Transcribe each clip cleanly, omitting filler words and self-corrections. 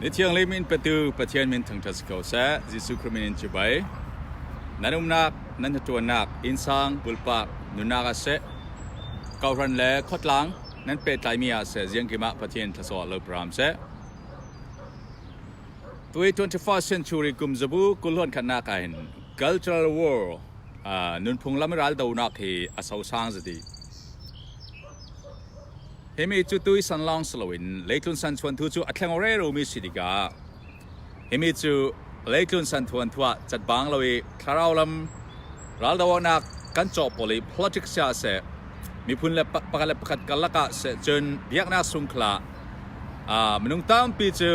Ni thianghlim in petu Pathian min thangṭhat si ko seh. Jesuh Khrih min in cibai. Nan umnak, nan hnaṭuannak, innsang, pulpak, nunnak ah seh, kohhran le khuatlang nan pehtlaimi ah seh ziangkim ah Pathian thluachuah lo pram seh. Tui 21st century kum zabu kulhon khatnak ah hin cultural war nunphung lam ral donak hi a sosang zati. Himi cu tui san lawng si loin leitlun san chuanthu cu a thleng rero mi si tikah himi cu leitlun san thuan thuah catbang lo i thlarau lam raldohnak kan cawh pawl i politics ah seh miphun le pakhat le pakhat karlak ah seh cun biaknak sungkhla minung tampi cu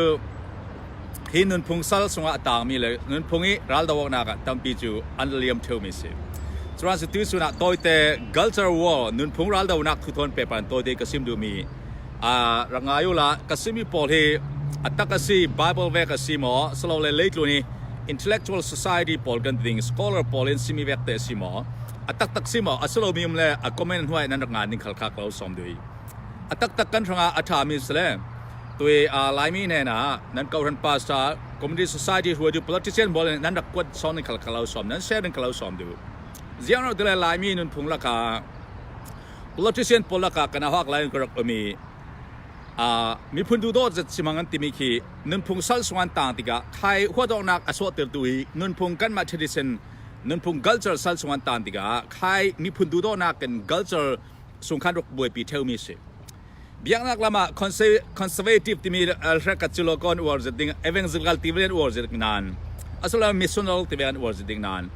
hi nunphung sal sungah a tangmi le nunphung i raldohnak ah tampi cu an liam ṭheumi si. Cuan cu tu chun ah tawite culture war nunphung raldohnak thuthawn paper in tawite ka sim duhmi rak ngai u la ka simi pawl hi a tak a si Bible vek a si maw silole leitlun i intellectual society pawl kan ding scholar pawl in simi vek te a si maw a taktak si maw a si lomi um le a comment hnuai nan rak ngan ding khal kha ko som dui a taktak kan hrangah a ṭhami si le tui Laimi hnen ah nan kohhran pastor community society hruaitu politician pawl nan rak kuat sawm ding khal khalo som nan share ding khalo som du ziang ro tile Laimi nunphung laka politician pawl laka kana hak lai ka rak umi miphun du dawt zat simang an timi khi nunphung sal sungan tang tikah khai huadawknak a sawhter tu hi nunphung kanmah tradition nunphung culture sal sungan tan tikah khai miphun du dawhnak in culture sungkhan ruk buaipi theumi si. Biaknak lam ah conservative timi hrekat cu lo kon uar zet ding evangelical ti ven uar zet nan asala missional ti ven uar zet ding nan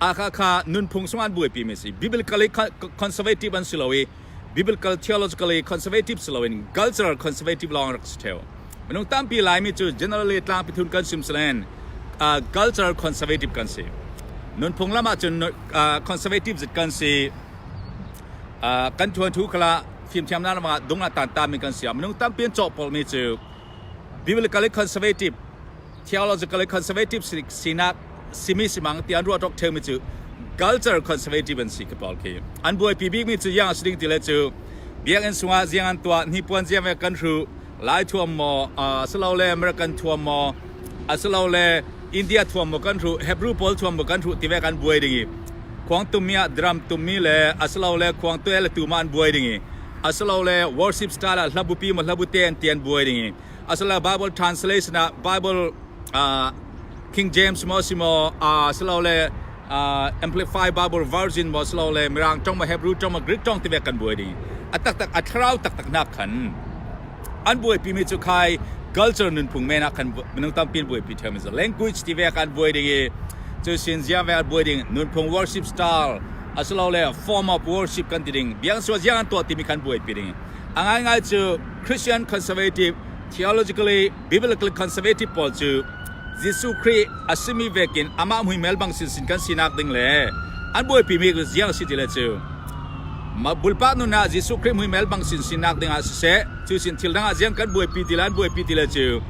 akha kha nunphung sung an buaipi mi si. Biblically conservative an si lo i biblical theologically conservative si loin cultural conservative lawng rak si theo. Minung tampi Laimi cu generally tlangpi thun kan sim silen cultural conservative kan si. Nunphung lam ah cun conservative zet kan si. Kan ṭuan thu khala fimthiamnak lam ah dung ah tan tami kan si. Minung tampi an cawhpawlhmi cu biblically conservative, theologically conservative sinak simi simang ti an ruah ṭok ṭheumi cu culture conservative an si ka pawl khi. An buaipi bikmi cu yang a si ding ti le cu biakinn sungah ziang an tuah, hnipuan ziang ve kan hru, Lai thuam maw, asilole American thuam maw, asilole India thuam maw kan hruh, Hebrew pawl thuam maw kan hruh ti ve kan buai ding i khuang tummi ah drum tummi le asilole khuang tuai le tu ma an buai ding i asilole worship style ah hlabupi maw hlabute an ti an buai ding i asilole Bible translation ah Bible King James maw si maw asilole Amplify Bible Version maw silole Mirang tong maw Hebrew tong maw Greek tong ti ve kan buai ding a taktak a thlarau taktak nak khan an buaipi mi cu khai culture nunphung men ah khan minung tampi an buaipi ṭheu mi language ti ve kan buai ding i cu sin ziang ve an buai ding nunphung worship style asilole form of worship kan ti ding biang sua ziang an tuah timi khan buaipi ding a ngaingai cu Christian conservative theologically biblically conservative pawl cu Jesuh Khrih a simi vekin amah muimel bang sinsin kan sinak ding le an buaipi mi ziang si ti le cu bulpa nun ah Jesuh Khrih muimel bang sinsin nak ding ah siseh cu sin thil dang ah ziang kan buaipi ti le an buaipi ti le cu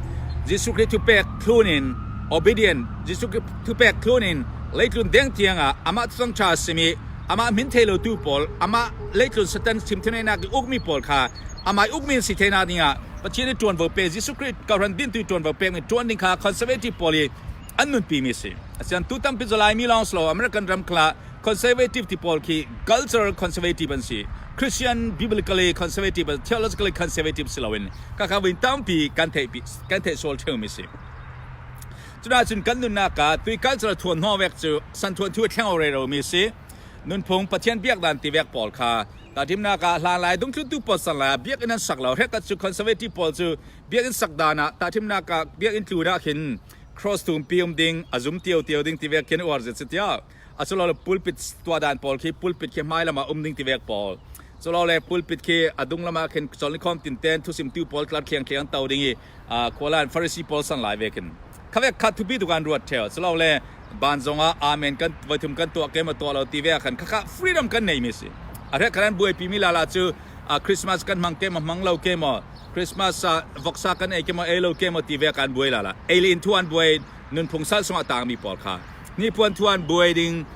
Jesuh Khrih thupek thlun in obedient Jesuh Khrih thupek thlun in leitlun deng tiang ah amah thang tha simi amah min thei lo tu pawl amah leitlun satan chimthenainak i ukmi pawl kha amah ukmi si theina ding ah Pathian i ṭuanvo pe Jesuh Khrih kohhran dintu ṭuanvo pekmi ṭuan ding kha conservative pawl i an nunpi mi si. Asian tu tampi cu Laimi lawng si lo American ram khala conservative ti pawl khi cultural conservative an si. Christian biblically conservative theologically conservative si loin kaka vin tampi kan theih kan theih sual ṭheu mi si. Cuna cun kan nunnak ah tui cultural thuan hnaw vek cu san thuan thu thleng ore ro mi si. Nunphung Pathian biak dan ti vek pawl kha Tahthimnak ah hlan lai dungthluntu pawl sang lai ah biakinn an sak lo. Hrekhat cu conservative pawl cu biakinn sak dan ah tahthimnak ah biakinn tlu dah khin cross tumpi um ding a zum tio tio ding ti vek khin uar zet si tiah asulo le pulpit tuah dan pawl khi pulpit khi hmai lam ah um ding ti vek pawl culo le pulpit khi a dung lam ah khin chol khom tin ten thusimtu pawl tlar thliang thliang to ding i khualan Pharisee pawl sang lai ve khin khavek kha thupi tu kan ruat theo culo le ban zongah amen kan voithum kan tuah ke ma tuah lo ti ve khan khakha freedom kan nei mi si a rek kan buaipi mi lala cu Christmas kan hmang ke ma hmang lo ke mo Christmas voksa kan ei ke mo ei lo ke mo ti ve kan buai lala ei le in thuan buai nunphung sal sungah tang mi pawl kha ni puan thuan buai ding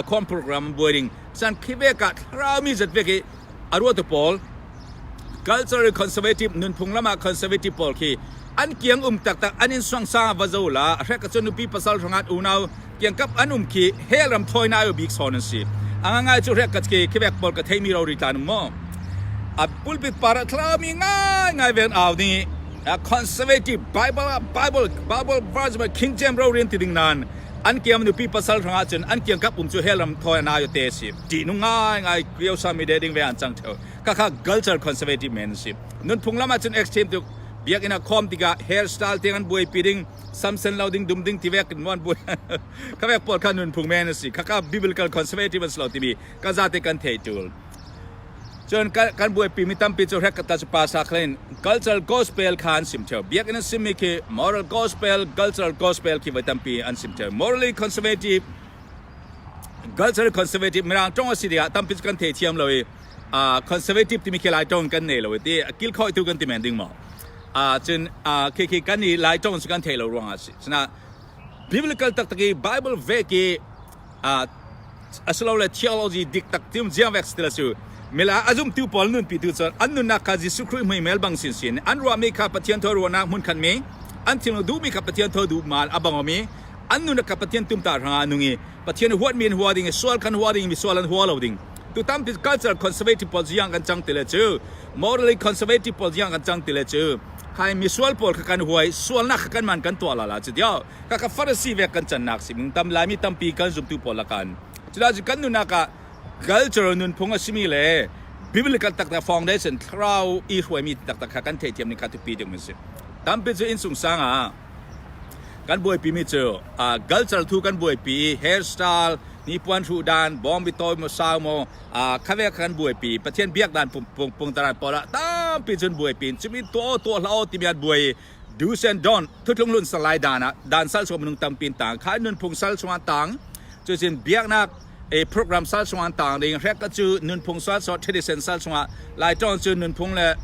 khom program buai ding san khi ve ka thlarau mi zat ve ki arua tu pawl cultural conservative nunphung lama conservative pawl khi. An kiang um taktak an inn suangsang ah va zo la a hrek ahcun nupi pasal hrangah unau kiangkap an um khi hell ram thawinak ai bik sawn an si. A ngangai cu hrek ka khi khivek pawl ka theimi rori tlan um maw? A pulpit par ah thlarau mi ngaingai ven au ding i conservative Bible ah Bible Bible verse King James rori an ti ding nain an kiang nupi pasal hrangah cun an kiangkap um cu hell ram thawi an ai te si. Ṭihnung ngaingai kiosa mi de ding ve an cang theo. Khakha culture conservative men an si. Nunphung lam ahcun extreme tuk biakinn ah khawm tikah hairstyle tiang an buaipi ding samsen lo ding dum ding ti vek in an buai kha vek pawl kha nunphung men a si khaka biblical conservative an si lo timi ka zate kan thei tul cun kan buaipi mi tampi cu hrek ta cu pa sa khlain cultural gospel kha an sim theo biakinn an simmi khi moral gospel, cultural gospel khi voi tampi an sim theo. Morally conservative, cultural conservative. Mirang tong a si tikah tampi cu kan thei thiam lo i conservative timi khi Lai tong kan nei lo i ti kil khoi tu kan ti men ding maw? Cun khi khi kan i Lai tong cu kan thei lo ruangah si. Cuna biblical taktak i Bible vek i asilole theology dik tak tim jiang vek stila su mila azum tu pawl nun pi tu cun an nunnak kha Jesuh Khrih mui mel bang sin sin an ruahmi kha Pathian thaw ruahnak hmun khan mi an thinlung duhmi kha Pathian thaw duh mal a bang mi an nunnak kha Pathian tumta hrangah nung i Pathian huatmi an hua ding i sual kan hua ding mi sual an hua lo ding. Tu tampi culture conservative pawl ziang kan cang ti le cu morally conservative pawl ziang kan cang ti le cu khai misual pawl kha kan huai, sualnak kha kan man kan tuah la la cu dio ka ka Pharisee vek kan cannak si mung tam Laimi tampi kan zumtu pawl lakan. Cudah cu kan nunak ah cultural nunphung a simi le biblical taktak foundation thlarau i hruaimi taktak kha kan theithiam ning kha thupi ding si. Tampi cu innsung sang ah kan buaipi mi cu culture thu kan buaipi, hairstyle, hnipuan hruh dan, bawngbi tawi maw sau maw khave kan buaipi. Pathian biak dan pungtaran pawl ah tampi cun buaipi. Cumi tuah tuah hlah timi an buai. Do's and don't, thutlung lun salai dan ah dan sal chung minung tampi tang kha nunphung sal chungah tang cucin biaknak e program sal chungah tang ding. Hrek ka cu nunphung sal so tradition sal chungah Lai tawng cu nunphung le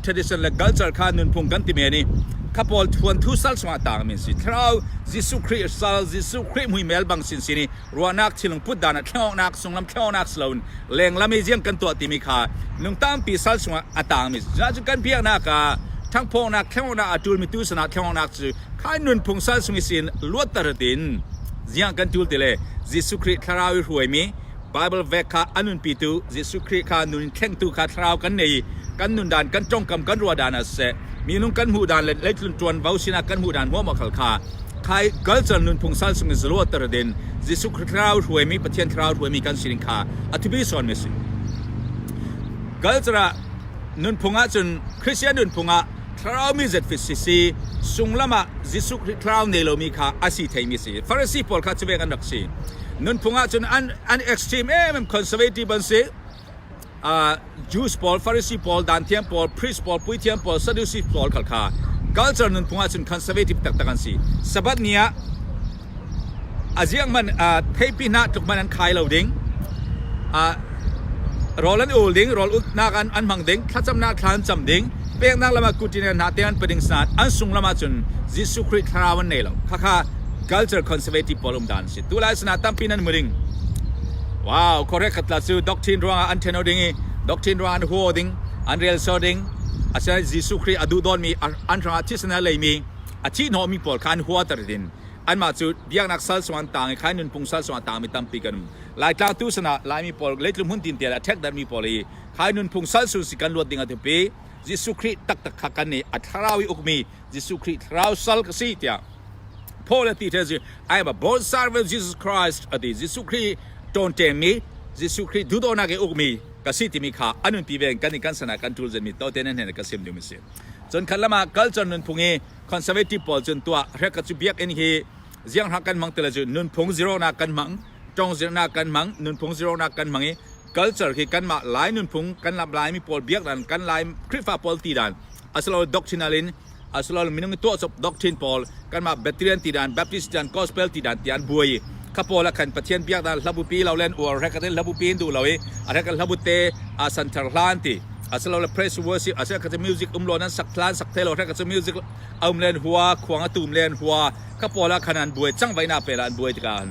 tradition le culture kha nunphung kan ti men i kha pawl thuan thu sal chungah tang min si. Thlarau Jesuh Khrih sal, Jesuh Khrih mui mel bang sin sin i ruahnak thilung put dan ah thlengawknak sunglam thlengawknak siloin lenglam i ziang kan tuah timi kha nung tampi sal chungah a tang mi cu kan biaknak ah thangphawngnak thlengawknak a tul mi tu sanah thlengawknak cu khai nunphung sal chung i sin luatter tin ziang kan tul ti le Jesuh Khrih thlarau i hruai mi Bible vek kha a nunpitu Jesuh Khrih kha nun thlengtu kha thlarau kan nei. Kan nun dan, kan tongkam, kan ruah dan ah siseh, minung kan hmuh dan le leitlun tuanvo sinah kan hmuh dan huam khal kha khai culture nunphung sal sung in zaluater din Jesuh Khrih thlarau hruaimi, Pathian thlarau hruaimi kan sining kha a thupi sawn mi si. Culture ah nunphung ahcun Christian nunphung ah thlarau mi zet fit si si sunglam ah Jesuh Khrih thlarau nei lomi kha a si theimi si. Pharisee pawl kha cu an rak si. Nunphung ahcun an extreme em em, conservative an si. Jews pawl, Pharisee pawl, danthiam pawl, priest pawl, puithiam pawl, Sadducee pawl khal kha culture nunphung ahcun conservative taktak an si. Sabbath ni ah a ziang man theipi hna tluk man an khai lo ding. Rawl an ul ding, rawl ulnak an hmang ding, thlacamnak thla an cam ding, peknak lam ah kutin hna te an pading san an sung lam ahcun Jesuh Khrih thlarau an nei lo. Khakha culture conservative pawl um dan si. Tu lai sinah tampi nan mu ding. Wow, correct khatla cu doctrine ruangah an theno ding i doctrine ruangah an huo ding, an rel so ding. Asinain Jesuh Khrih a duh dawnmi an hrangah thisen a leimi a thih hnawhmi pawl kha an huater din. Anmah cu biaknak sal sung an tang i khai nunphung sal sung a tangmi tampi kan um. Laitlang tu sanah Laimi pawl leitlung hmun tin tial a ṭhek darmi pawl hi khai nunphung sal sung si kan luat ding a thupi. Jesuh Khrih taktak kha kan nih a thlarau i ukmi Jesuh Khrih thlarau sal ka si tiah Paul a ti the. I am a born servant of Jesus Christ a ti. Jesuh Khrih ṭawnṭemmi, Jesuh Khrih duhdawhnak i ukmi ka si timi kha a nunpi ve kan i kan sanah kan ṭul zenmi to te nan hen ka sim ding si. Cun khat lamah culture nunphung i conservative pawl cun tuah hrek ka cu biakinn hi ziang hrak kan hmang tila cu nunphung zero nak kan hmang, tong zero nak kan hmang, nunphung zero nak kan hmang i culture khi kanmah Lai nunphung, kan Laimi pawl biak dan, kan Lai Khrihfa pawl ti dan asilo doctrinal in asilo minung tuah cop doctrine pawl, kanmah Baptist ti dan, Baptist dan, gospel ti dan tian buai kha pawl ah khan Pathian biak dan hlabupi lo len uar hrek atin hlabupi in duh lo i a hrek hlabu te a santhar hlan ti asilo le praise worship asilo kha music um lo nan sak thlan sak the lo hrek chu music um len hua khuang a tum len hua kha pawl ah khan an buai chang vai na pe la an buai tikah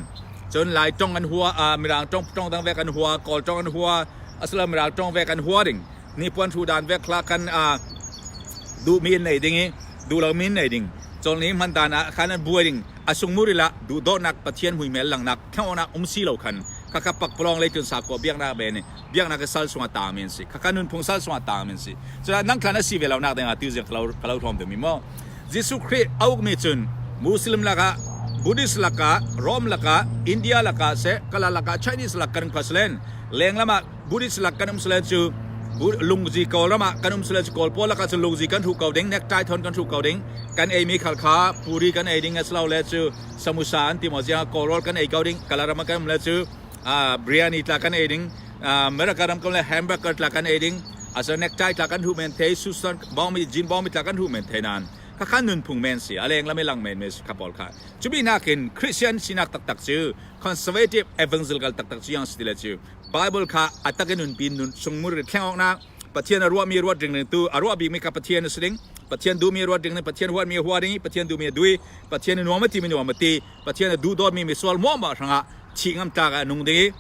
cun Lai tong an hua, Mirang tong tong dang vek an hua, Kawl tong an hua, asilo Mirang tong vek an hua ding ni puan thu dan vek hla kan duhmi an nei ding i. Duh lo min nei ding. Cawlni hman dan ah khan an buai ding. A sungmur ila duhdawtnak Pathian muihmel langnak thlangawnak um si lo khan khakha pakpalawng leitlun sakhua biaknak ve nih biaknak i sal sungah taangmi an si. Khakha nunphung sal sungah taangmi an si. Cucaah nang thlan a si ve lo nak ding ah tu ziang ka lo hrawm dingmi maw? Jesuh Khrih a ukmi cun Muslim lakah, Buddhist lakah, Rom lakah, India lakah seh, Kala lakah, Chinese lak kan um kho silen, lenglam ah Buddhist lak kan um silen cu lungzi Kawlram ah kan um silen cu Kawl pawl lakah cun lungzi kan hruh ko ding, necktie thon kan hruh ko ding, kan eimi khal kha puri kan ei ding a si lo le cu samusa an ti maw ziang Kawl rawl kan ei ko ding, Kala ram ah kan um le cu biryani tla kan ei ding, America ram kan le hamburger tla kan ei ding, aso necktie tla kan hu men thei susan bawmi jean bawmi tla kan hu men thei nan kha kha nunphung men si a leng lam i lang men me kha pawl kha cubi nakin Christian sinak taktak cu conservative evangelical taktak cu yang si le cu Bible kha atakin nunpi nun sungmur thleng awknak Pathian a ruahmi ruat ding tu a ruah bikmi kha Pathian a si ding Pathian duhmi ruat ding Pathian huatmi hua ding Pathian duhmi a dui Pathian a nuam a ti mi nuam a ti Pathian a duh dawtmi mi sual muahmah hrangah thi ngam tlak ah nung ding i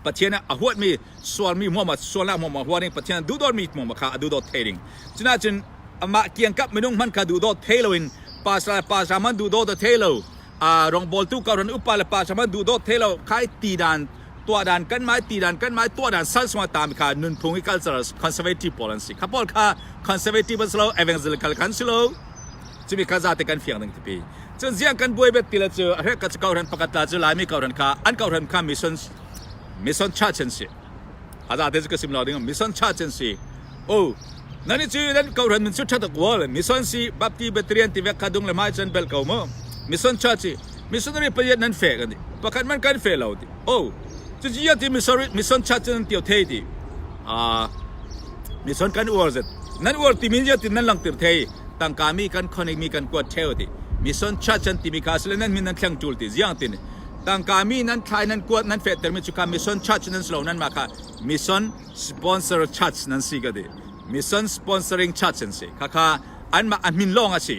Pathian a huatmi sualmi muahmah sualnak muahmah hua ding Pathian a duhdawtmi muahmah kha a duhdawt thei ding cuna cun amah kiangkap minung hman kha duhdawt thei loin pastor pastor man duhdawt a thei lo a rawngbawltu ka ron upa le pastor man duhdawt thei lo khai ti dan tuah dan kan mai ti dan kan mai tuah dan sal sungah tam kha nunphung i cultural conservative pawl an si kha pawl kha conservative an si lo evangelical kan si lo cumi kha zate kan fiang ding tipi cun ziang kan buai bet ti le cu a hrek ka cu kohran pakhat la cu laimi kohran kha an kohran kha mission mission church an si a zate cu ka sim lo ding mission church an si o nani cu nan kohran min cu thatak wal mission si bapti betrian ti vek kha dung le mai chan bel ko mo mission church missionary payet nan fe kan ti pakhat man kan fe lo ti o cu ji ti mission church nan tio thei ti a mission kan uar zet nan uar ti min ti nan lang tir thei tangka mi kan khonik mi kan kuat theo ti mission church an timi kha sile nan min nan thleng tul ti ziang tin tangka mi nan thlai nan kuat nan fehter mi chu kha mission church nan slo nan ma kha mission sponsor church nan si ka ti mission sponsoring church an si kha kha an ma a min long a si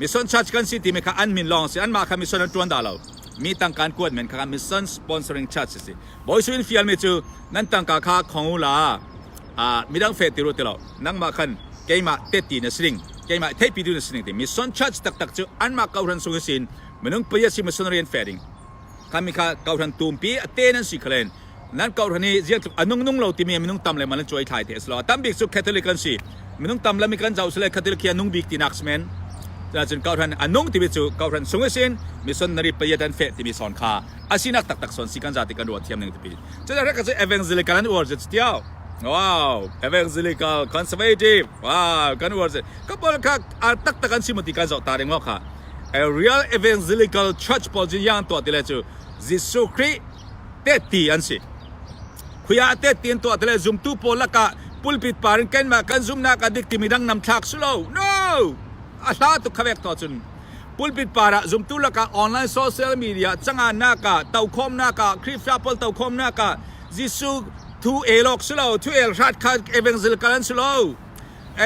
mission church kan si timi kha an min long si an ma kha mission an tuan da lo mi tangkan kuat men kha mission sponsoring church si boi su in fial mi chu nan tangka kha khongu la midang fe ti ru ti lo nangmah khan keimah tetti na si ding keimah theihpi tu na si ding ti mission church taktak cu anmah kohhran sung sin minung paya si missionary an fe ding kha mi kha kohhran tumpi a te nan si khalen nan kohhran hi ziang tluk anung nung lo timi minung tam le man an chuai thlai te aslo tam bik cu Catholic kan si minung tam lami kan zau sile Catholic hi anung bik tinak smen cun kohhran anung timi cu kohhran sung sin missionary payat an fe timi son kha asinak taktak son si kan zati kan ruah thiam ning tipi cun rek cu evangelical an uar tiao Wow, evangelical, conservative. Wow, kan uar ka pawl kha taktak an si ti kan zoh ta ding kha. A real evangelical church pawl cu yang tuah ti le cu Jesuh Khrih te ti an si. Khuya te ti an tuah ti le zumtu pawl lakah pulpit par in kanmah kan zumnak a dik timi dang nam thlak su lo. No! A hla tuk kha vek to cun pulpit par ah zumtu lakah online social media cangan nak ah tokhawmnak ah Khrihfa pawl tokhawmnak ah Jesuh thu el awk si lo thu el hrat kha evangelical an si lo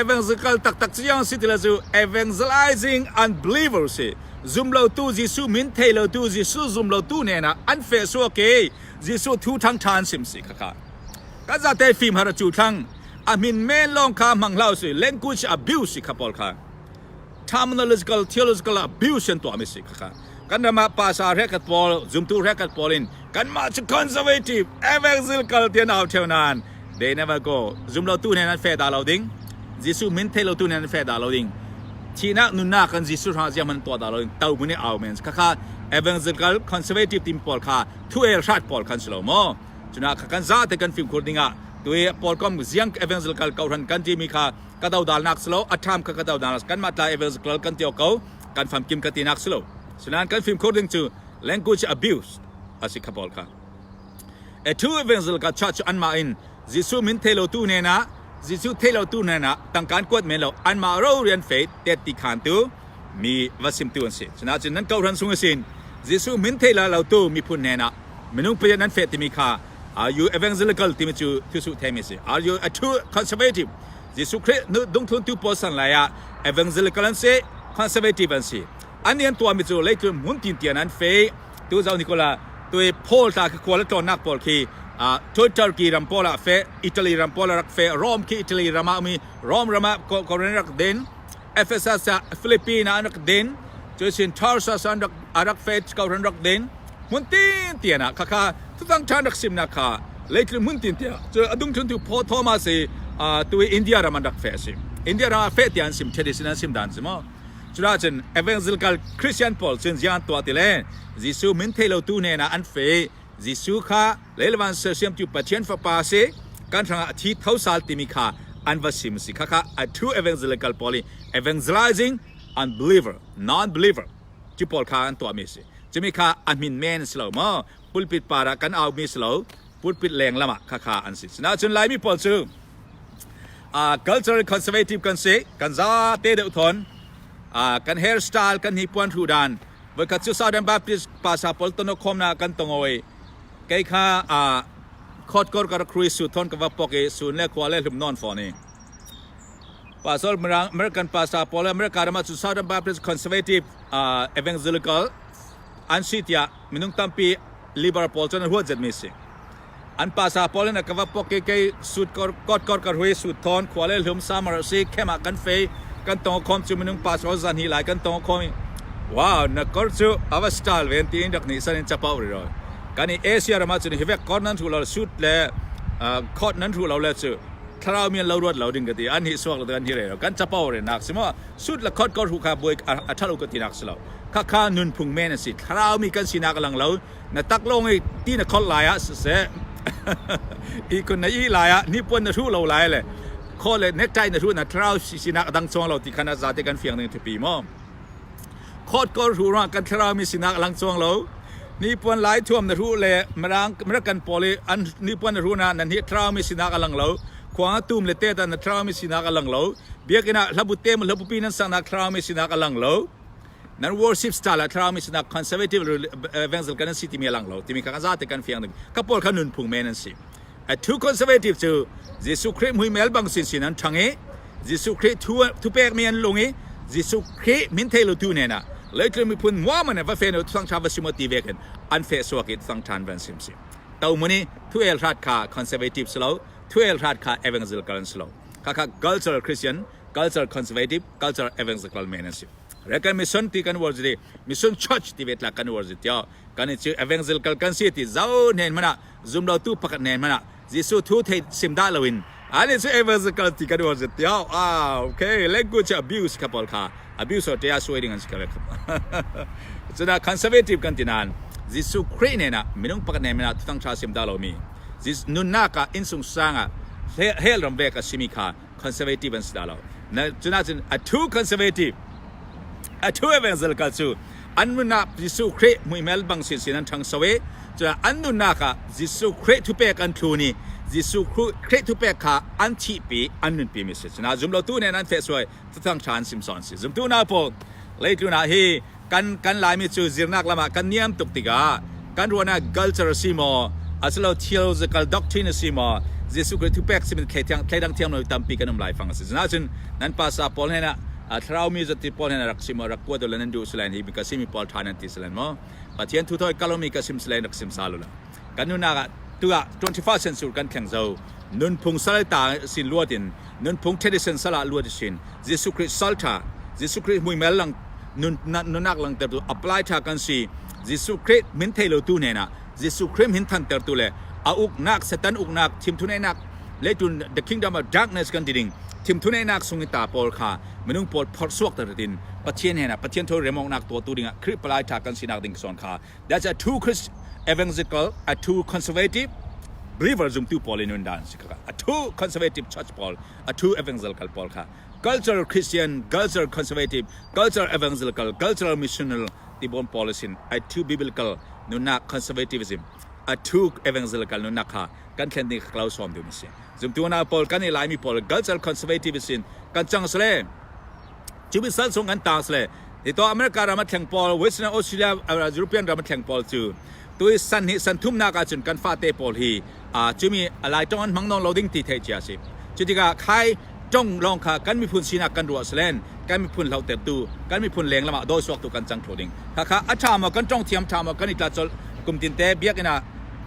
evangelical taktak cu yang si ti lo cu evangelizing unbeliever si zum lo tu Jesuh min thei lo tu Jesuh zum lo tu nen ah an fe suak i Jesuh thu thang than sim si kha kha kan zate fim har chu thlang a min men long kha mang hlau si language abuse si kha pawl kha terminological theological abuse an tuah mi si kha kan ram ah pasa rekat pawl zumtu rekat pawl in kanmah cu conservative evangelical tian au theu nan they never go zum lo tu nen an fe da lo ding Jesuh min thei lo tu nen an fe da lo ding thihnak nunnak kan Jesuh hrang ziang man tuah da lo ding to mun i au men kha kha evangelical conservative team pawl kha thu el hrat pawl khan si lo mo cuna kha kan za te kan fim khur dingah tu pawl kom ziang evangelical ko ran kan ti mi kha ka dodal nak si lo a ṭham kha ka dodal kanmah tla evangelical kan ti ko kan famkim ka ti nak si lo sinain kan fimkhur ding cu language abuse a si kha pawl kha a true evangelical church anmah in Jesuh min thei lo tu nen ah Jesuh thei lo tu nen ah tangkaan kuat men lo anmah ro rian fei tet ti khan tu mi va sim tu an si cuna cun nan kohran sung asin Jesuh min thei la lo tu miphun nen ah minung payat nan fe timi kha are you evangelical timi cu thusu themi si are you a true conservative Jesuh Khrih dungthlun tu pawl san lai ah evangelical an si conservative an si an an tuahmi cu leitlun hmun tin tian an fe tu zau Nicola tu Paul ta khi kual tlawnnak pawl khi Turkey ram pawl ah fe Italy ram pawl rak fe Rome khi Italy ram ah mi Rome ram ah Korean rak den. Ephesus ah Philippine ah an rak din. Cusin Tarsus an rak a rak fet ko ran rak din. Hmun tin tian ah khakha thutang ṭhan rak simnak kha leitlun hmun tin tiah cu adung thun tu Paul Thomas i tu India ram an rak fe a si. India ram ah fe tiah an sim tradition an sim dan si maw? Cudah evangelical Christian pawl cun ziang an tuah ti le Jesuh min thei lo tu hnen ah an fe. Jesuh kha leilevan sersiamtu Pathian Fapa si kan hrangah a thi tho sal timi kha an va sim si. Khakha a true evangelical pawl i evangelizing unbeliever, non-believer cu pawl kha an tuahmi si. Cumi kha a min men si lo maw? Pulpit par ah kan aumi si lo. Pulpit leng lam ah khakha an si. Sinain Laimi pawl cu cultural conservative kan si. Kan za te deuh thon. Kan hairstyle kan hi puan hru dan. Voikhat cu Southern Baptist pasa pawl tono khomna kan tongoi. Kei kha khot kor ka rak hrui su thon ka va pok i sun le khua le hlum non fon i. Pastor American pastor pawl America ram ah cu Southern Baptist conservative evangelical an si tiah minung tampi liberal pawl cun an huat zetmi si. An pasa pawl in a ka va pok i kei suit kor kot kor ka hrui suit thawn khua le hlum summer si khem ah kan fei kan tong khom cu minung pastor zan hi lai kan tong khom i wow na kor cu ava style ven tiin rak nih san in chapau ri ro kan i Asia ram ah cun hi vek kor nan thu lo suit le coat nan thu lo le cu thlarau mi an lo ruat lo ding ka ti an hi suak lo kan hi re lo kan chapau re nak si mo suit le coat kor hu kha buai a thalo ka ti nak si lo kha kha nunphung men a si thlarau mi kan sinak lang lo na tak lawng i ti na khol lai ah siseh i kun na i lai ah hnipuan na hruh lo lai le khaw le necktie na hruh na thlarau sinak a dang chuang lo ti khan a zate kan fiang ding thipi maw khawt kor hruh ruang kan thlarau mi sinak lang chuang lo hnipuan lai thuam na hruh le mirang American pawl i an hnipuan na hruh na nan hi thlarau mi sinak a lang lo khuang a tum le te ta na thlarau mi sinak a lang lo biakinn ah hlabu te mu hlabu pi nan saknak thlarau mi sinak a lang lo Nan worship style ah thlarau mi sinak conservative evangel kan si timi a lang lo timi kha kan zate kan fiang ding ka pawl kha nunphung men an si. A true conservative cu Jesuh Khrih muimel bang sin sin an ṭhang i Jesuh Khrih thu thupek mi an lung i Jesuh Khrih min thei lo tu nen ah leitlung miphun muaman va fe no thang tha va simo ti ve khin an fe suak i thang than van sim si. To muni thu el hrat kha conservative slo thu el hrat kha evangelical an slo kha kha cultural Christian cultural conservative cultural evangelical men an si. Rekan mission ti kan war zidi mission church ti vetla kan war zidi kan i chu evangelical kan si ti zau nen mana zum lo tu pakhat nen mana Jesu thu thei sim da loin ani chu evangelical ti kan war zidi ah okay language abuse ka pol kha abuse or tia suai ding an si ka cuna conservative kan tinan Jesu Christ ne na minung pakhat nen mana thang tha sim da lo mi nunnak ah insung sanga hel ram ve ka simi kha conservative an si dah lo. Na cuna cun a true conservative, a true evangelical cu an nunnak Jesuh Khrih muihmel bang sinsin an ṭhangso i cun an nunnak ah Jesuh Khrih thupek an thlun i Jesuh Khrih thupek kha an thihpi an nunpi mi si. Cuna zumlotu nen an fehsuai thang ṭha an sim sawn si. Zumtu nau pawl leitlun ah hi kan kan Laimi cu zirnak lam ah kan niam tuk tikah kan ruahnak culture a si maw asilo theological doctrine a si maw Jesuh Khrih thupek simin thleidang thiam lo tampi kan um lai fang a si. Cun nan pastor pawl hnen ah thlarau mi zati pawl hnen rak sim rak kuat nan duh silain hi ka simi pawl tha nan ti silain maw Pathian thu thoi kalomi ka sim silain rak sim sa lu la kan nunak ah tu ah 21st century kan thleng zo nunphung salta sin luat in nunphung tradition sala luat sin Jesuh Khrih saltha Jesuh Khrih muimel lang nunnak langtertu apply tha kan si Jesuh Khrih min thei lo tu hnen ah Jesuh Khrih min thantertu le a uknak Satan uknak thimthuneinak leitun the kingdom of darkness kan ti ding thimthuneinak sung i ta pawl kha minung pawl phorh ter tin Pathian hnen ah Pathian tho remoknak tuahtu dingah Khrih palai tha kan sinak ding son kha that's a true Christ evangelical a true conservative believer zumtu pawl in nun dan si kha a true conservative church pawl a true evangelical pawl kha cultural Christian, cultural conservative, cultural evangelical, cultural missional ti bon policy a true biblical nunnak conservatism, a true evangelical nunnak kha kan thlen ding klo som ding si. Zumtu na pawl kan i Laimi pawl cultural conservative sin kan chang sle chu bi sal sung kan tang sle ni to America ram a thleng pawl Western Australia European ram a thleng pawl cu tui san hi san thum nak ahcun kan fate pawl hi cumi lai tong an hmang nong lo ding ti theih cia si. Cu tikah khai tong lawng kha kan miphun sinak kan ruah silen kan miphun hlohtertu kan miphun leng lamah dawisuaktu kan cang thlu ding kha kha a ṭha maw kan tong thiam ṭha maw kan i tla colh kum tin te biakinn ah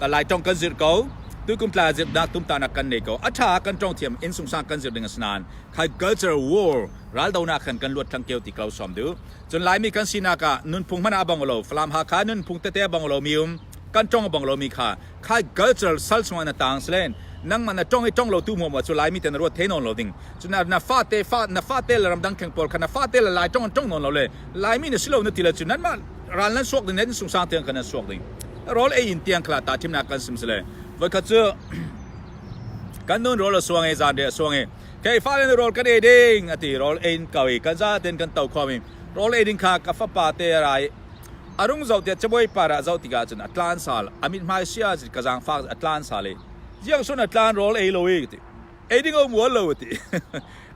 lai tong kan zirh ko. Tukum tla zirnak tumtanak kan nei ko. A ṭha kan ṭong thiam inn sungsang kan zir ding a si nain khai culture war raldonak khan kan luat thlang keu ti ko som du. Cun Laimi kan sinak ah nunphung hmanh ah a bang lo, Falam Hakha nunphung tete a bang lo mi um, kan ṭong a bang lo mi kha khai culture sal chungah na tang silen nangmah na ṭong i ṭong lo tu muam cu Laimi te na ruat thei nawn lo ding. Cun na fate fa na fate le ramdang kheng pawl kha na fate le Lai ṭong an ṭong nawn lo le Laimi na si lo na ti le cu nanmah ral nan suak ding nan sungsang tiang kan nan suak ding. Rawl ei in tiang khala ta thimnak kan sim sile. Voikhat cu kan nun rawl a suang i zan re a suang i kei fale nu rawl kan ei ding a ti rawl ein ko i kan zaten kan to khom i rawl ei ding kha ka fapa te a rai a rung zoh tiah cabuai par ah zoh tikah cun a tlan sal a mithmai sia ka zaangfak a tlan sal i ziang sun a tlan rawl ei lo i ti ei ding um ual lo ti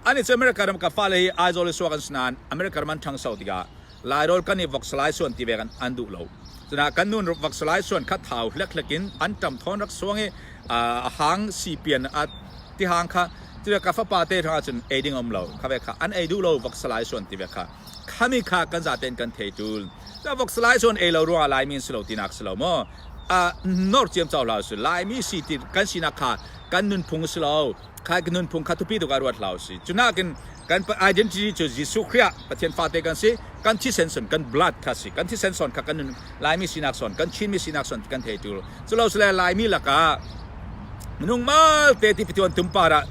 ani cu America ram ka fale hi Aizawl i suak an si nain America ram an ṭhangso tikah Lairawl kan i voksalai suan ti ve kan an duh lo. Cuna kan nun voksalai suan kha thau hlek hlek in an ṭam thawn rak suang i a hang sipian a ti hang kha cu ka fapa te thang ahcun ei ding um lo kha ve kha an ei duh lo voksalai suan ti ve kha khami kha kan zaten kan thei tul ta voksalai suan ei lo ruangah Laimi si lo tinak si lo maw a nor ciam chau hlah si Laimi si ti kan sinak kha kan nunphung si lo kha kan nunphung kha thupi tuk ah ruat hlah si cunakin kan identity cu Jesuh Khrih ah Pathian fate kan si kan thisen son kan blood kha si kan thisen son kha kan nun Laimi sinak son kan Chinmi sinak son kan thei tu culo sile Laimi lakah minung mal te ti pituan tumpar ah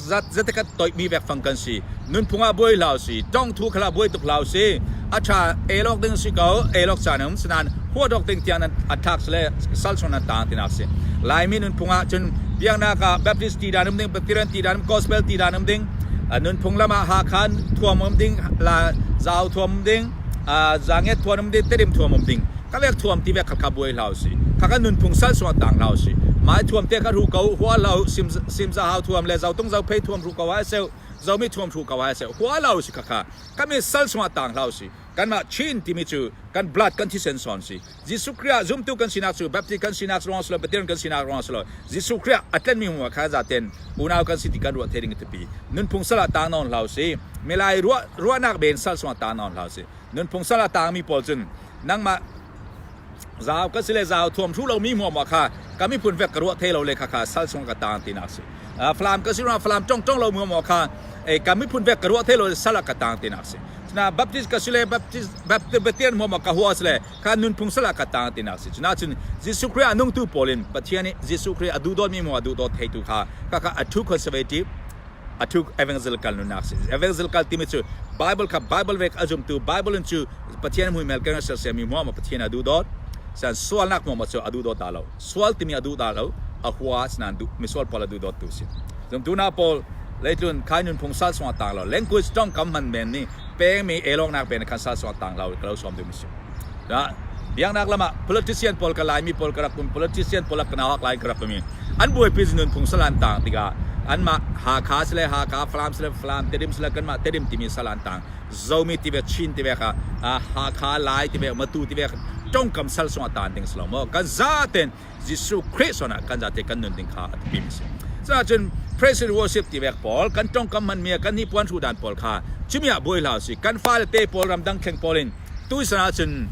zat zatakat toih mi vek fang kan si nunphung ah buai hlau si tong thu khala buai tuk hlau si a tha elok ding si ko elok chan um sinan huadok ding tiang nan athak sile sal chung nan tang tinak si Laimi nunphung ah cun biaknak ah Baptist ti dan um ding Presbyterian ti dan um Gospel ti dan um ding nunphung lam ah Hakha thuam um ding la zau thuam um ding zanget thuam um ding Tedim thuam um ding ka vek thuam ti vek kha kha buai hlau si kha kan nunphung sal sung tang hlau si mai thuam te kha ru ko hua lo sim sim za hau thuam le zau tung zau phei thuam ru ko ai seu zomi thuam ru ko ai seu hua lo si kha kha kami sal sung tang hlau si kanmah Chin timi cu kan blood kan thisen son si Jesuh Khrih ah zumtu kan sinak cu Baptist kan sinak ruang si lo Pathian kan sinak ruang si lo Jesuh Khrih ah a tlenmi hmu kha zaten unau kan si ti kan ruah the ding tipi nunphung sal ah tang nawn hlau si milai ruah ruahnak ben sal sung ah tang nawn hlau si nunphung sal ah tangmi pawl cun nangmah zau ka si le zau thuam hru lomi hmuahmuah kha ka miphun vek ka ruah thei lo le kha kha sal sung ka tang tinak si Falam ka si ruang Falam tong tong lo hmuahmuah kha ka miphun vek ka ruah thei lo sal ah ka tang tinak si Cuna Baptist ka si le Baptist Baptist hmuahmuah ka hua si le kha nunphung sal ah ka tang tinak si cuna cun Jesuh Khrih a nungtu pawl in Pathian nih Jesuh Khrih a duhdawtmi hmuah duhdawt theitu kha kha kha a true conservative a true evangelical nunnak si evangelical timi cu Bible kha Bible vek a zumtu Bible in cu Pathian muimel kan sersiammi hmuah Pathian a duhdawt san sualnak hmuah cu a duhdawt dah lo sual timi a duh dah lo a hua sinan duh misual pawl a duhdawt tu si zumtu na pawl leitlun khai nunphung sal sungah tang lo language tongkam hman men ni pengmi elawknak pen khan sal sungah tang lo ka lo som ding si da biaknak lamah politician pawl ka laimi pawl ka rak um politician pawl ka nawak lai ka rak um an buaipi nunphung salan tang tikah anmah Hakha sile Hakha Falam sile Falam Tedim sile kanmah Tedim timi salan tang Zomi ti ve Chin ti ve kha Hakha Lai ti ve Matu ti ve tongkam sal sungah tan ding si lo maw kan zaten Jesuh Khrih sonah kan zate kan nun ding kha a biapi mi si. Cuahcun praise and worship ti vek pawl kan tongkam hman mi kan hnipuan hrudan pawl kha cumi ah buai hlah si kan fale te pawl ramdang thleng pawl in tuisan ahcun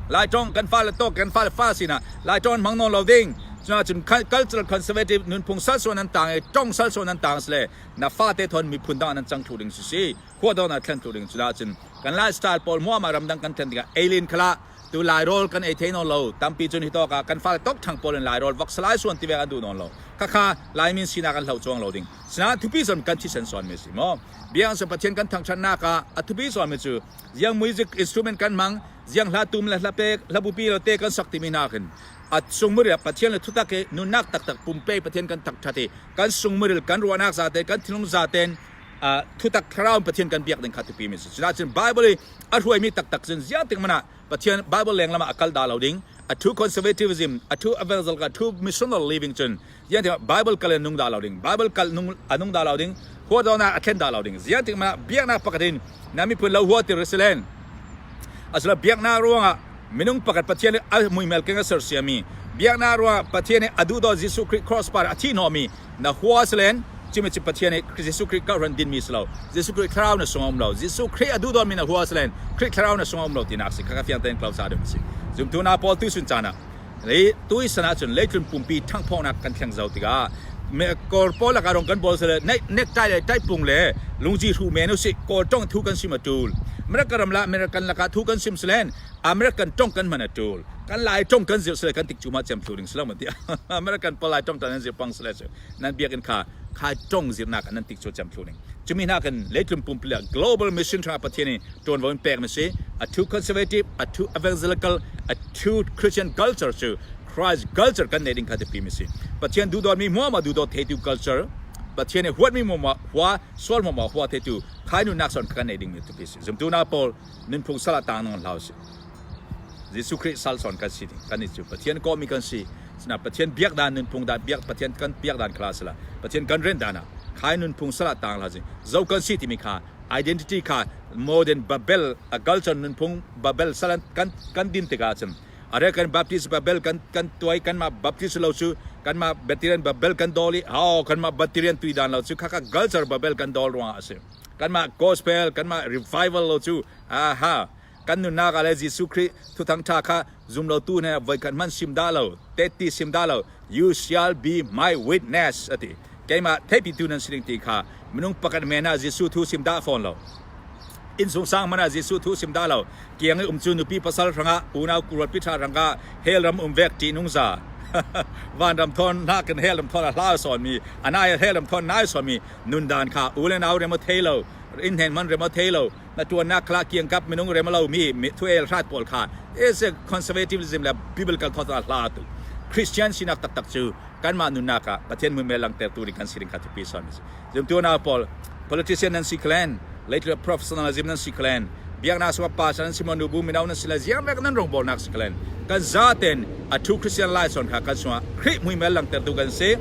Lai tong kan fale tok kan fale fa sinah Lai tong hmang nawn lo ding cuahcun cultural conservative nunphung salsuan an tang i tong salsuan an tang sile na fate thon miphun dang an cang thlu ding si si khua dong na thlen thlu ding cu cun kan lifestyle pawl muama ramdang kan thlen tikah alien khala Tu Lairawl kan ei thei nawn lo. Tampi cun hi tawk ah kan fale tok ṭhang pawl in Lairawl voksalai suan ti vek an duh nawn lo. Khakha Laimi sinak an hlo cuang lo ding. Sinain thupi zawn kan thisen sawn mi si maw? Biang sa Pathian kan thangṭhatnak ah a thupi sawn mi cu ziang music instrument kan hmang, ziang hla tum le hla pek, hla bupi lo te kan sak timi hna khin a sungmuril Pathian le thutak i nunnak taktak pumpe Pathian kan thangṭhat i kan sungmuril kan ruahnak zaten kan thinlung zaten thutak thlarau Pathian kan biak ding kha thupi mi si. Cunaah Bible i a hruaimi taktak cun ziang tik hmanh ah Pathian Bible leng lam ah a kal dah lo ding a true conservatism a true evangelical a true missional living cun ziang tik Bible kal in nung dah lo ding Bible kal nung a nung dah lo ding hua dawnak a thlen dah lo ding ziang tik hmanh ah biaknak pakhat in na miphun lo hua ti risilen asilo biaknak ruangah minung pakhat Pathian nih a muimel keng a sersiami biaknak ruangah Pathian nih a duhdaw Jesuh Khrih cross par a thi hnawhmi na hua silen cimi cu Pathian nih Jesuh Khrih kohhran dinmi si lo Jesuh Khrih thlarau na sung a um lo Jesuh Khrih a duh mi na hua silen Khrih thlarau na sung a um lo tinak si kha ka fiang tein klo sa deuh si zumtu na pawl tu sun caan ah Le tui san ahcun leitlun pumpi ṭhangphawknak kan thleng zau tikah Kawl pawl lakah rong kan bawl sile necktie le taipung le lungzi hru men usih Kawl tong thu kan sim a ṭul. America ram la American lakah thu kan sim silen American tong kan hman a ṭul. Kan Lai tong kan zirh sile kan tik cu ma cem thlu ding silo man ti American pawl Lai tong tan an zir pang sile cu nan biakinn kha kha tong zirnak nan tik cu cem thlu ning. Cumi hna kan leitlun pumpi le global mission hrangah Pathian in ṭuanvo in pek na si. A true conservative, a true evangelical, a true Christian culture cu Christ culture kan nei ding kha biapi mi si. Pathian duhdawtmi hmuahmah duhdawt theitu culture, Pathian i huatmi hmuahmah hua, sual hmuahmah hua theitu khai nunnak son kan nei ding mi tupi si. Zumtu na pawl nunphung sal ah tang nong hlau si. Jesuh Khrih sal son kan si ding kan i cu Pathian kawhmi kan si. Sina Pathian biak dan nunphung dan biak Pathian kan biak dan khala sila Pathian kan ren dan ah khai nunphung sal ah tang hla si. Zo kan si timi kha identity kha modern Babel a culture nunphung Babel salan kan kan din tikah cun American Baptist Babel kan kan tuai kanmah Baptist lo cu kanmah Baptist Babel kan dol i oh kanmah Baptist tui dan lo cu khaka culture Babel kan dol ruangah a si. Kanmah gospel kanmah revival lo cu aha kan nunnak ah le Jesuh Khrih thuthang ṭha kha zumlotu hna voikhat hmanh sim dah lo tetti sim dah lo, "You shall be my witness," a ti. Keimah theihpitu nan si ding ti kha minung pakhat men ah Jesuh thu sim dah fawn lo, innsung sang hmanh ah Jesuh thu sim dah lo, kiang i um cu nupi pasal hrangah unau kuruat piṭha hrangah hell ram um vek ṭihnung za vanram thawn nakin hell ram thawn a hlau sawnmi anai hell ram thawn nai sawnmi nundan kha u le nau rem a thei lo, inn hnen hmanh rem a thei lo, na ṭuannak kha kiangkap minung rem lo mi thuel hrat pawl kha is a conservatism le biblical thought ah hla tu Christian sinak taktak cu kanmah nunnak ah Pathian muimel langhtertu ding kan si ding kha thupi son a si. Zumtu unau pawl, politician nan si klen, later professionalism nan si klen, biaknak sungah pastor nan si maw, nubu mino nan si le ziang vek nan rawngbawlnak si klen, kan zaten a true Christian lai son kha kan sungah Khrih muimel langhtertu kan si.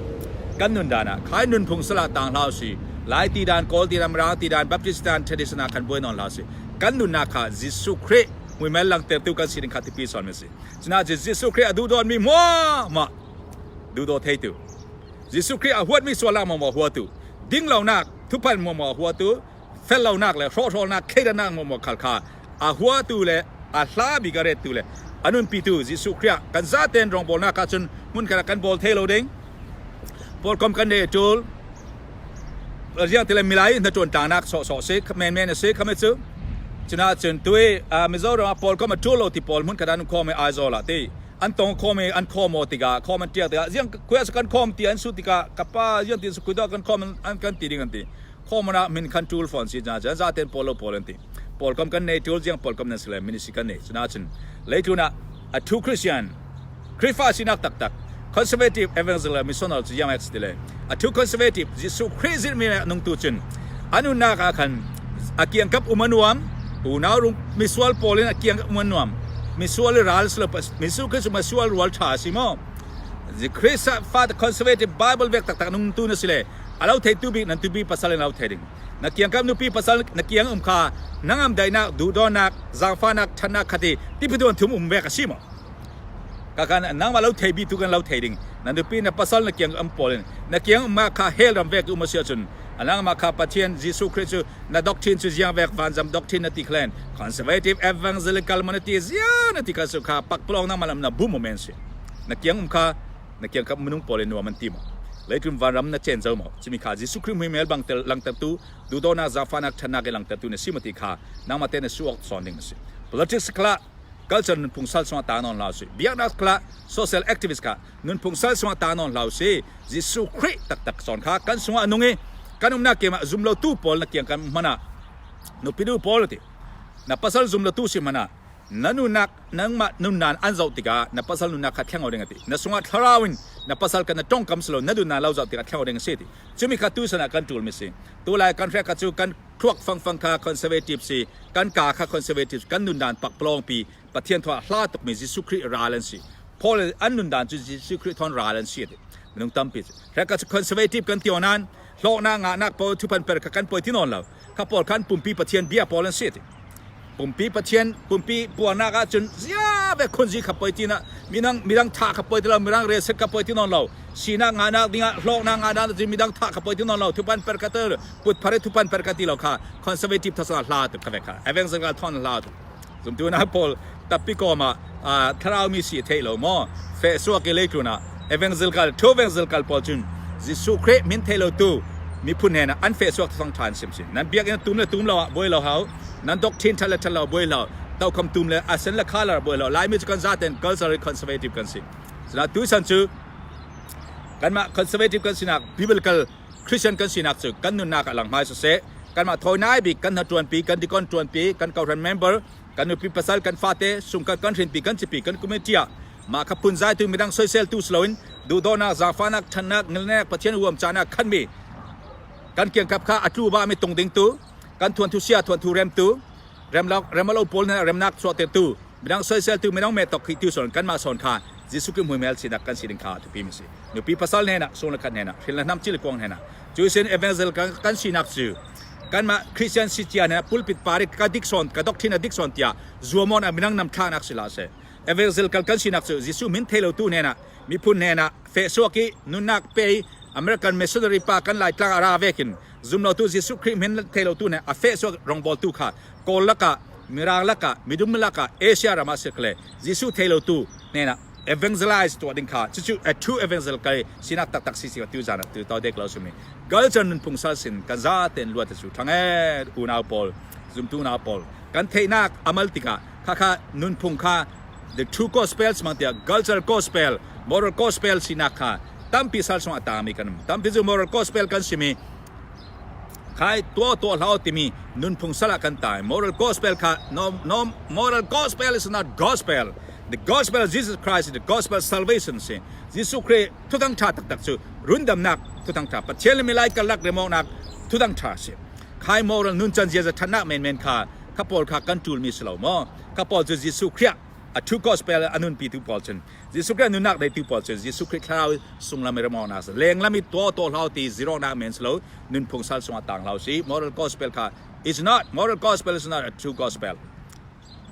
Kan nun dan ah khai nunphung sala tang hlau si, Lai ti dan, Kawl ti dan, Mirang ti dan, Baptist dan, tradition ah kan buai nawn hlau si. Kan nunnak kha Jesuh Khrih muimel langhtertu kan si ding kha tipi son si. Cuna Jesuh Khrih a duh dawnmi muah duhdaw theitu, Jesuh Khrih a huatmi sualnak maw huatu, dinglonak thuphan maw maw huatu, fellonak le hrawhhrawlnak thleidannak maw maw khal kha a huatu le a hla bik a rettu le a nunpitu Jesuh Khrih kan zaten rawngbawlnak ah cun hmunkhat ah kan bawl thei lo ding. Pawlkom kan ne ṭul riang tile milai na ṭuan tlangnak sawhsawh si menmen a si khame cu. Cuna cun tui Mizoram ah pawlkom a ṭul lo ti pawl hmun khat an khawm i Aizawl ah ti an tong khawm i an khawm aw tikah khawm an ṭiak tikah ziang khuia kan khawm ti an su tikah ka pa ziang ti su kuidah kan khawm an kan ti ding an ti. Khawm ah min khan ṭul fawn si na cun zaten pawl lo pawl an ti. Pawl kam kan nei ṭul ziang pawl kam nan si le ministry kan nei. Cuna cun leitlun ah a true Christian Khrihfa sinak taktak conservative evangelical missionary cu yang ti le a true conservative Jesuh Khrih zilhmi le nungtu cun a nunnak ah khan a kiangkap um a nuam, unau rung misual pawl in a kiangkap um a nuam, misual ral silo Jesuh Khrih cu misual rual ṭha si maw. Khrih fa conservative Bible vek taktak nungtu na si le a lo theitu bik nan tupi pasal in lo thei ding na kiangkap nupi pasal na kiang um kha nangam daihnak, duhdawnak, zaangfahnak, ṭhatnak khati tipiduan thum um vek a si maw. Kakan nangmah lo thei bi tu kan lo thei ding na nupi na pasal na kiang um pawl in na kiang um ma kha hell ram vek um a si ahcun nangmah kha Pathian Jesuh Khrih cu na doctrine cu ziang vek vanzam doctrine na ti khlen conservative evangelical mon ti ziang na ti kha su kha pakpalong nangmah lam na bu mo men si na kiang um kha na kiang kap minung pawl in nuam an ti maw, leitlum vanram na chen zo maw, chimi kha Jesuh Khrih muimel bang tel langtertu, duhdawnak, zaangfahnak, ṭhatnak i langtertu na si maw ti kha nangmah te na su awk sawn ding a si. Politics khala culture nunphung sal chungah ta nawn hlah usih. Biaknak khala social activist kha nunphung sal chungah ta nawn hlah usih. Jesuh Khrih taktak sawn kha kan sungah a nung i kan umnak kiam ah zumlotu pawl na kiang kan hman ah nupi nu pawl ti na pasal zumlotu si hmanh ah na nunak nangmah nunnan an zoh tikah na pasal nunnak kha thleng ding a ti. Na sungah thlarau in na pasal kan na tongkam silo na nunnak lo zoh tikah thleng ding a si ti. Cumi kha tu sana kan tul mi si. Tu lai kan hrek kha cu kan thluak fangfang kha conservative si, kan ka kha conservative, kan nundan pakpalawng pi Pathian thawh hla tuk mi Jesuh Khrih ral an si. Paul an nundan cu Jesuh Khrih thon ral an si ti. Minung tampi cu hrek kha cu conservative kan ti onan hlawknak ngahnak pawl thupan per kha kan poi ti nawn lo. Kha pawl khan pumpi Pathian bia pawl an si ti. Pumpi Pathian pumpi puarnak ahcun zia ve khunzi kha poi ti na minang midang tha kha poi ti lo, mirang rel set kha poi ti nawn lo, sinak ngahnak dingah hlawknak ngahnak cu midang tha kha poi ti nawn lo, thupan per kha ter put phare thupan per kha ti lo kha conservative thasa hla tu kha ve kha evangelical thon hla tu. Zumtu na pawl tappi kom ah thlarau mi si thei lo maw. Fe suak i leitlun ah evangelical true evangelical pawl cun Jesuh Khrih min thei lo tu miphun he an fe suak thang than sim sin. Nan biakinn tum le tum lo ah buai lo hau. Nan doctrine that le that lo buai lo. Tokham tum le asen le color buai lo. Laimi cu kan zaten culturally conservative kan si. Sina tu san cu kanmah conservative kan sinak biblical Christian kan sinak cu kan nunnak ah lang hmai siseh kanmah thawi bik kan hna ṭuanpi kan dikon ṭuanpi kan kohhran member kan nupi pasal kan fate sungkhat kan hrinpi kan cipi kan community ah mah kha phunzaitu midang soiseltu si loin duhdawhnak zaangfahnak ṭhannak ngilnek Pathian huam caan ah khanmi kan kiangkap kha a tlu ba mi tung ding tu kan thuanthu sia thuanthu remtu remlo remlo pawl hna remnak chuahtertu midang soiseltu midang me tok khi tu son kanmah son kha Jesuh Khrih muimel sinak kan si ding kha thupi mi si nupi pasal hne na sung le khat hne na hrin le hnam chil kuang hne na cu sin evangel kan sinak cu kanmah Christian si cia hne pulpit pari ka dik son ka doctrine a dik son tiah zuamon a minang nam thlanak sila se evangel kal kan sinak cu Jesuh min thei lo tu hne na miphun hne na fe suak i nunnak pe American missionary pa kan lai tlang ara vekin zumlotu Jesuh Khrih min thei lo tu hne a fe suak rongbol tu kha Kawl lakah Mirang lakah midum lakah Asia ram ah sikle Jesuh thei lo tu hnenah evangelize tuah ding kha cucu a true evangel kai sinak taktak si si tu zan tu to dek lo sumi culture nunphung sal sin kan za ten luat cu thang e unau pawl zumtu unau pawl kan theihnak amal tikah kha kha nunphung kha the true gospel mang tiah cultural gospel moral gospel sinak kha tampi sal sung atami kan tampi cu moral gospel kan simi Khai tuah tuah hlah timi nunphung sal ah kan tai. Moral gospel kha no, no, moral gospel is not gospel. The gospel of Jesus Christ is the gospel salvation si. Jesuh Khrih thudang tha taktak cu rundamnak thudang tha Pathian le milai karlak remawknak thudang tha si. Khai moral nuncan ziaza thatnak menmen kha kha pawl kha kan tul mi si lo maw? Kha pawl cu Jesuh Khrih a true gospel a nunpi tu pawl cun Jesuh Khrih nunnak deitu pawl cu Jesuh Khrih thlarau sunglam i ramawnak si lenglam i tuah tuah hlau ti ziroknak men si lo nunphung sal sungah tang hlau si moral gospel kha is not moral gospel is not a true gospel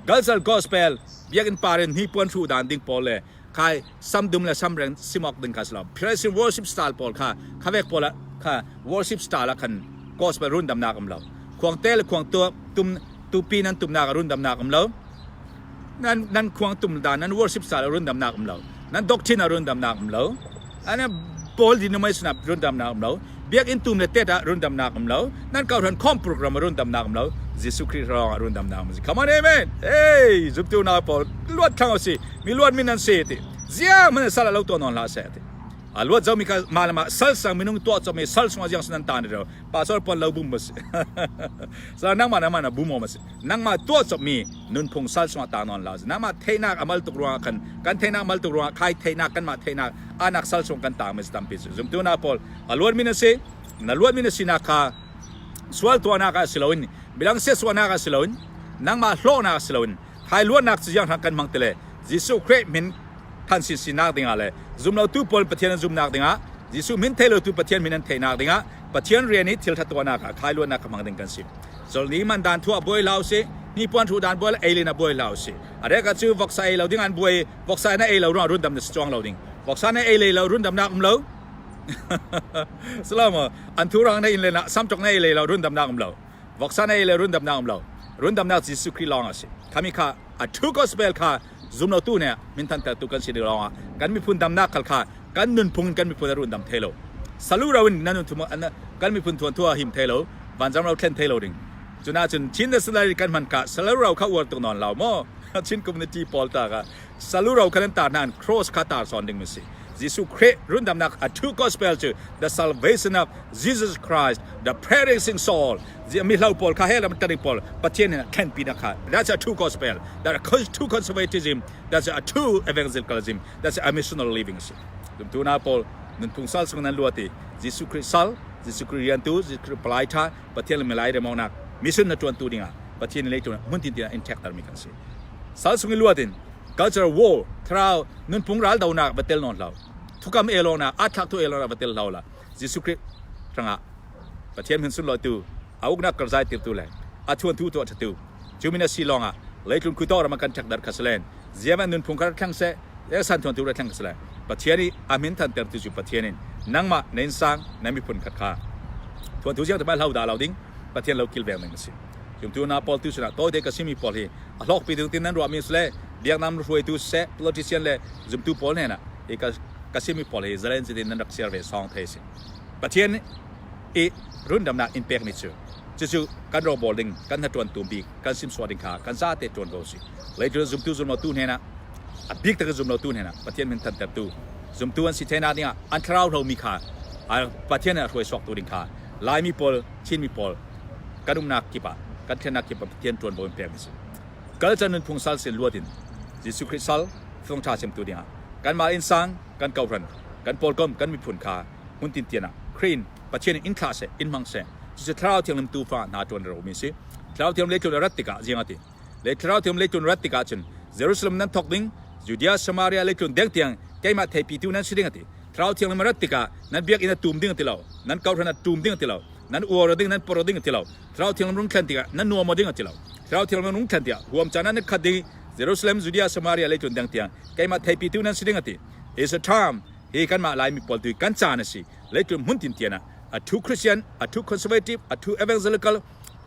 cultural gospel biakinn parin hnipuan hru dan ding pawl le khai samdum le samreng simok ding kha si lo praise and worship style pawl kha khavek pawl kha worship style ah khan gospel rundamnak um lo khuangte le khuang tum tupi nan tumnak rundamnak um lo Nan nan khuang tum dan nan worship style rundamnak um lo. Nan doctrine a rundamnak um lo. Ana pawl denomination a rundamnak um lo. Biakinn tum le tet ah rundamnak um lo. Nan kauhran khom program a rundamnak um lo. Jesuh Khrih rong ah rundamnak um. Come on amen. Hey, zumtu na pawl luat thlang si. Mi luat min nan se ti. Zia man sala lo to non la se ti. A luat zo mi ka ma lama sal sang minung tuah chom sal sung ajiang sunan tan ro. Pastor pon lo bum mas. Sa nang ma na ma na bum mo mas. Nangmah tuah copmi nunphung sal chungah ta nawn la. Nangmah theihnak amal tuk ruangah khan kan theihnak amal tuk ruangah khai theihnak kanmah theihnak anak sal chung kan tang mi tampi cu zumtu na pawl a luat mi na si na luat mi na sinak kha sual tuahnak ah si loin midang sia suahnak ah si loin nangmah hlawhnak ah si loin thai luatnak cu yang kan hmang tile Jesuh Khrih min than sin sinak dingah le zumlotu pawl Pathian an zumnak dingah Jesuh min thei lotu Pathian min an theihnak dingah Pathian rian i thil ṭha tuahnak ah khai luatnak ka hmang ding kan si. Zolni man dan thuah buai hlah usih, hnipuan hruh dan buai ei len ah buai hlah usih. A rek ah cu voksa ei lo ding an buai, voksa na ei lo ruang rundam na si chuang lo ding. Voksa na ei lei lo rundam nak um lo. Salama an thu rang na in len ah samtok na ei lei lo rundam nak um lo. Voksa na ei le rundam nak um lo. Rundam nak Jesuh Khrih lawng a si. Khami kha a true gospel kha zumlotu nih minthan tertu kan si ding lawng ah kan miphun damnak khal kha kan nunphung in kan miphun a rundam thei lo salu ro in nan kan miphun thuan thua him thei lo vanzam ro thlen thei lo ding cuna cun Chin national kan hman ka salu ro kha uar tuk non lo mo Chin community pawl ta ka salu ro khan tar nan cross kha tar son ding mi si Jesuh Khrih rundamnak a true gospel cu the salvation of Jesus Christ the perishing soul mi hlo pawl kha hell am pawl Pathian in thlen pi na kha that's a true gospel that's a true conservatism that's a true evangelicalism That's a missional living a si. Zumtu na pawl nunphung sal sung nan luat i Jesuh Khrih sal, Jesuh Khrih riantu, Jesuh Khrih palai tha, Pathian le milai remawnak mission na tuantu dingah Pathian lei tu hmun tin tin in ṭhek termi kan si. Sal sung i luat in cultural war thlarau nunphung ral donak va tel nawn hlau. Thukam elawnak, athlak thu elawnak va tel hlau la. Jesuh Khrih rangah Pathian min sunlawi tu, a uknak karzai tirtu le a thuantu tuah ṭhatu cu min a si lawngah leitlun khuto ram kan ṭhek dar kha si len. Ziaman nunphung kha rak thleng seh, san thuan tu rak thleng seh. Pathian i a min thanter tu cu Pathian in nangmah na innsang na miphun khat kha thuan tu ziang te hlau da lo ding Pathian lo kilveng ding a si. Cumtu na pawl tu sinah tawite ka simi pawl hi a hlawk pi ding tin nan ruah mi sile Biaknak hruaitu siseh, politician le zumtu pawl hnenah hi ka simi pawl hi zalen zet in nan rak share ve sawng thei si. Pathian i rundamnak in pekmi cu cucu kan rawngbawl ding kan hnaṭuantu bik kan simsuah ding kha kan zate ṭuan ko si. Leitlun zumtu zumlotu hnenah a bik tak zumlotu hnenah Pathian min thantertu zumtu an si thenak dingah an thlarau hlomi kha Pathian a hruai suaktu ding kha Laimi pawl Chinmi pawl kan umnak kip ah kan thlennak kip ah Pathian ṭuanvo in pekmi si. Kal can nunphung sal sin luat in Jesuh Khrih sal thawngṭha chimtu dingah kanmah innsang kan kohhran kan pawlkom kan miphun kha hmun tintian ah Khrih in Pathian in in thlah seh in hmang seh. Cucu Thlarau Thianghlim tuufa hna ṭuan romi si. Thlarau Thianghlim leitlun a rat tikah ziang a ti? Le Thlarau Thianghlim leitlun rat tikah cun Jerusalem nan thawk ding, Judea, Samaria leitlun deng tiang keimah theipitu nan si ding a ti. Thlarau Thianghlim a rat tikah nan biakinn a tum ding a ti lo, nan kohhran a tum ding a ti lo, nan uar ding, nan por ding a ti lo. Thlarau Thianghlim rung thlen tikah nan nuam ding a ti lo. Thlarau Thianghlim rung thlen tikah huam caan ah nan khat ding, Jerusalem, Judea, Samaria leitlun deng tiang keimah theipitu nan si ding a ti. Is a term hi kanmah Laimi pawl tu kan caan a si. Leitlun hmun tin tian ah a true Christian, a true conservative, a true evangelical,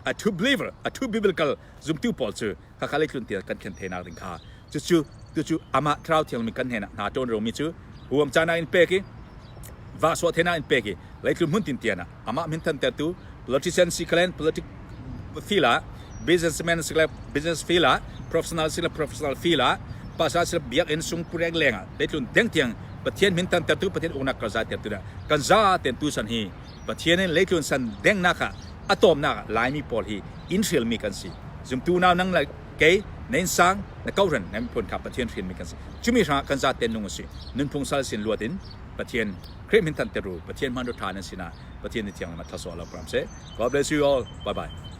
a true believer, a true biblical zumtu pawl cu khakha leitlun tian kan thlen thenak ding kha cucu tucu amah Thlarau Thianglim kan hnenah hna ṭawn romi cu huam caan ah in pek i va sawh thena in pek i leitlun hmun tin tian ah amah min thantertu politician si khalen politic field ah, businessman si business field ah, professional si professional field ah, pasal si biakinn sung purek leng ah leitlun deng tiang Pathian min thantertu Pathian uknak kan za tertu dah kan za ten tu san hi Pathian in leitlun san deng nak ah a tawmnak ah Laimi pawl hi in hrilmi kan si. Zumtu nau nang le kei na innsang na kohhran na miphun kha Pathian hrinmi kan si. Cumi hrangah kan za ten nung a si. Nunphung sal sin luat in Pathian Khrih min thanter u. Pathian hman ṭha nan sinah Pathian ni thiang lam ah thlasawh lo pram seh. God bless you all. Bye bye.